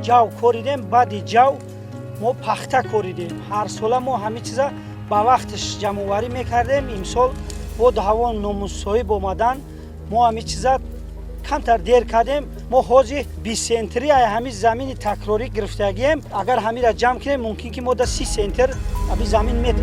Ҷав коридем, баъди ҷав мо пахта коридем. Ҳарсола мо ҳамин чиза ба вақташ ҷамъоварӣ мекардем. Имсол боду ҳаво номусоиб омадан, мо ҳамин чиза камтар дер кардем. Мо ҳозир 20 центнери ай ҳамин замини такрорӣ гирифтагием. Агар ҳамира ҷамъ кунем, мумкин ки мо да 30 центнер ҳамин замин мет.